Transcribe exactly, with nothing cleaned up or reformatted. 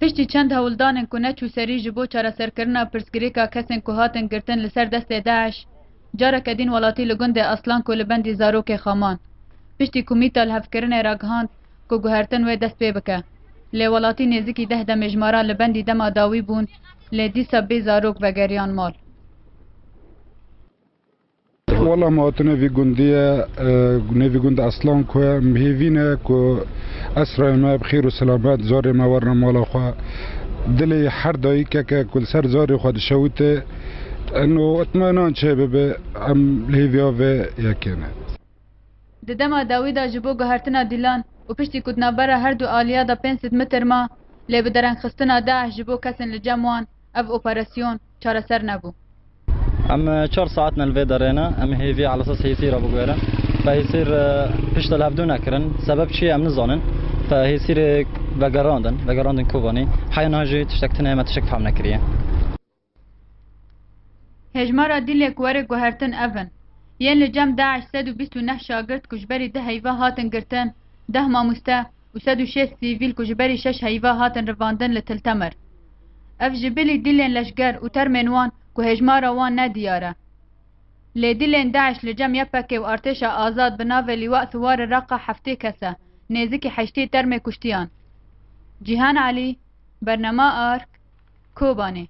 Piştî çend hewldanên ku neçû serî ji bo çareserkirina pirsgirêka kesên ku hatin girtin li ser destê DAIŞ, careke din welatî li gundê Aslanko li bendî zarokê xeman. Piştî ku mîta lihevkirinê ragihand ku guhertin wê dest pê bike. Lê welatî nêzikî deh demê ji me re li bendî dema dawî bûn, lê dîsa bê zarok vegeriyan mal. Wela me hatine vî gundî ye, e, nêvî gund Aslanko ye. Em hêvî ne ku esrayê me bi xêr û selamet, zarê me werine mala xwe. Dilê her dayikeke ku li ser zarê xwe dişewite, eno itmenan çê bibe, em li hêviya vê yekê ne. Di dema dawî de ji bo guhertina dîlan û piştî ku di navbera her du aliya de pênc sed metir ma, lê bi derengxistina DAIŞ ji bo kesên li cem wan ev operasyon çareser nebû. Em, e, çar saet ne li vê derê ne. Em hêvî ala esas hêsîra biguherin. Fe hêsîr, e, pişta li hevdû nekirin. Sebeb çi ye em nizanin. Fe hêsîrê vegerandin, vegerandin Kobanî. Heya niha jî tiştek tune me tiştek fehm nekiriye. Hêjmara dîlê ku were guhertin ev in. Yên li cem DAIŞ sed û bîst û neh şagirt ku ji berî deh heyva hatin girtin, deh mamoste û sed û şêst sivîl ku ji berî şeş heyva hatin rivandin li Til Temer. Ev ji bilî dîlên leşger û termên wan ku hêjmara wan ne diyar e. Lê dîlên DAIŞ li cem Y P G û artêşa azad bi navê Lîwa Siwar Reqa heftê kes e, nêzikî heştê termê kuştiyan. Cîhan Elî, Bernama Ark, Kobanê.